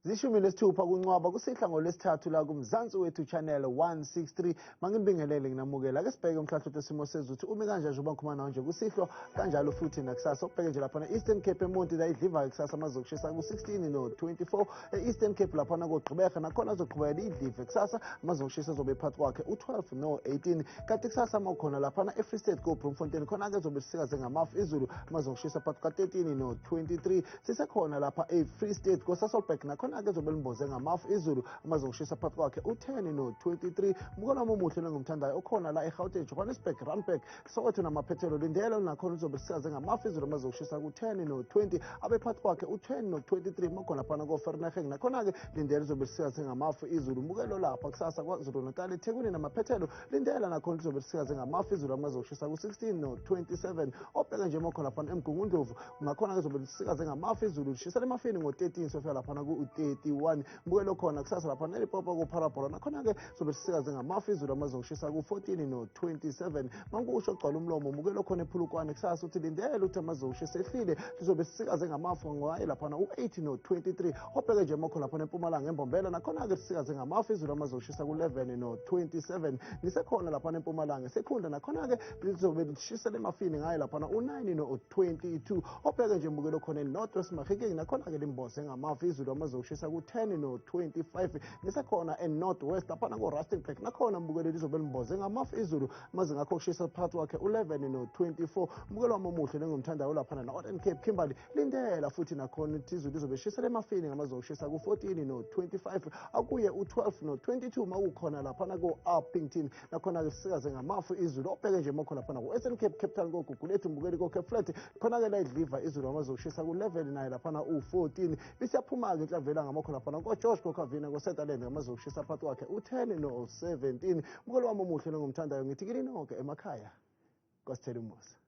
Zishumi nesithupha kuNcwaba kusihla ngolwesithathu la kuMzansi Wethu Channel 163. Manginibingelele, nginamukela. Ake sibheke umhlahlo wesimo sezulu umi kanje njengoba ngikhuluma nawe nje kusihlwa, kanjalo futhi nakusasa. Ubheke nje laphana Eastern Cape, eMonti la idliva kusasa, amazokushisa ku-16 no-24. E-Eastern Cape laphana koGqeberha nakhona azoqhubekela idlive kusasa, amazokushisa azobe phakathi kwakhe u-12 no-18. Kanti kusasa uma ukhona laphana e-Free State ko-Bloemfontein, khona-ke zobe lisikaze ngamafu izulu, amazokushisa phakathi ka-13 no-23. Sisekhona lapha e-Free State koSasolburg, nakhona-ke zobe limboze ngamafu izulu, amazokushisa phakathi kwakhe u-10 no-23. Mukelo wami omuhle nengumthandayo okhona la eGauteng, Johannesburg, Randburg, Soweto namaphethelo, lindela nakhona uzobe lisikaze ngamafu izulu, amazokushisa ku-10 no-20, abe phakathi kwakhe u-10 no-23. Makhona phana ko-Vereeniging, nakhona-ke lindela uzobe lisikaze ngamafu izulu. Mukelo lapha kusasa KwaZulu Natal, eThekwini namaphethelo, lindela nakhona uzobe lisikaze ngamafu izulu, amazokushisa ku-16 no-27. Obheka nje makhona phana eMgungundlovu, nakhona-ke zobe lisikaze ngamafu izulu, lishisela emafini ngo-13 sofika laphana ku-31. Mbukelo khona kusasa laphana eLimpopo kuPhalaborwa, nakhona-ke zobe lisikaze ngamafu izulu, amazokushisa ku-14 no-27. Mankusho ogcwala umlomo, mukelo khona ePolokwane kusasa, uthi lindele ukuthi amazokushisa ehlile, lizobe sisikaze ngamafu ngaye laphana u-8 no-23. Obheke nje makho laphana eMpumalanga, eMbombela, nakhona-ke lisikaze ngamafu izulu, amazokushisa ku-11 no-27. Ngisekhona laphana eMpumalanga, Sekhunda, nakhona-ke lizobe lishisela emafini ngaye laphana u-9 no-22. Obheke nje mbukelo khona e-North West, Mahikeng, nakhona-ke limboze ngamafu izulu, amazokushisa ku-10 no-25. Ngisekhona e-North West laphana ko-Rustenburg, nakhona mbukelo lizobe limboze ngamafu izulu, amazinga akho okushisa phakathi kwakhe u-11 no-24. Mbukelo wami omuhle nengomthandayo laphana Northern Cape, Kimberley, lindela futhi nakhona ukuthi izulu lizobe shisela emafini ngamazokushisa ku-14 no-25, akuye u-12 no-22. Makukhona laphana ko-Upington, nakhona-ke sisikaze ngamafu izulu. Obheke nje makhona laphana ku-Western Cape, Cape Town, koGugulethu, mbukeli ko-Cape Flat, khona-ke la idliva izulu, amazokushisa ku-11 naye laphana u-14. Bisiyaphuma-ke inhlamvela ngamakhona laphana ko-George, koKhavina, ko-Sutherland, ngamazokushisa phakathi kwakhe u-10 no-17. Mbukelo wami omuhle nongumthandayo, ngithi kini nonke emakhaya, kwasithela umusa.